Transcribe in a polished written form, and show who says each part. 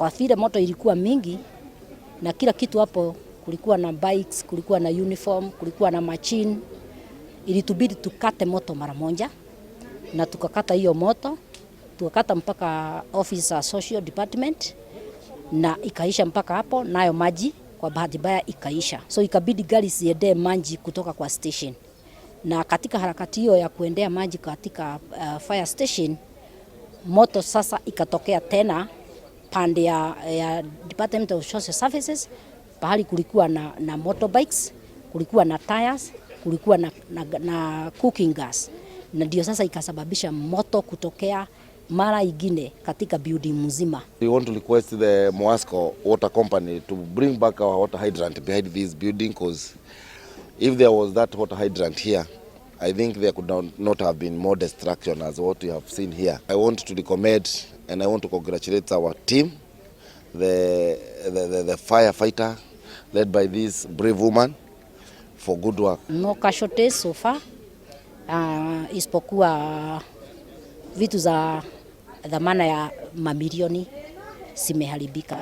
Speaker 1: Kwa vile moto ilikuwa mingi na kila kitu hapo, kulikuwa na bikes, kulikuwa na uniform, kulikuwa na machine, ilitubidi tukate moto mara moja, na tukakata hiyo moto, tukakata mpaka office ya social department na ikaisha mpaka hapo, nayo maji kwa bahati mbaya ikaisha, so ikabidi gari ziendee maji kutoka kwa station, na katika harakati hiyo ya kuendea maji katika fire station, moto sasa ikatokea tena pande ya Department of Social Services, pahali kulikuwa na motorbikes, kulikuwa na tires, kulikuwa na cooking gas, na ndio sasa ikasababisha moto kutokea mara ingine katika building mzima.
Speaker 2: We want to request the Moasco Water Company to bring back our water hydrant behind this building, because if there was that water hydrant here, I think there could not have been more destruction as what we have seen here. I want to recommend and I want to congratulate our team, the firefighter led by this brave woman, for good work.
Speaker 1: No casualties so far, isipokuwa vitu za dhamana ya mamilioni zimeharibika.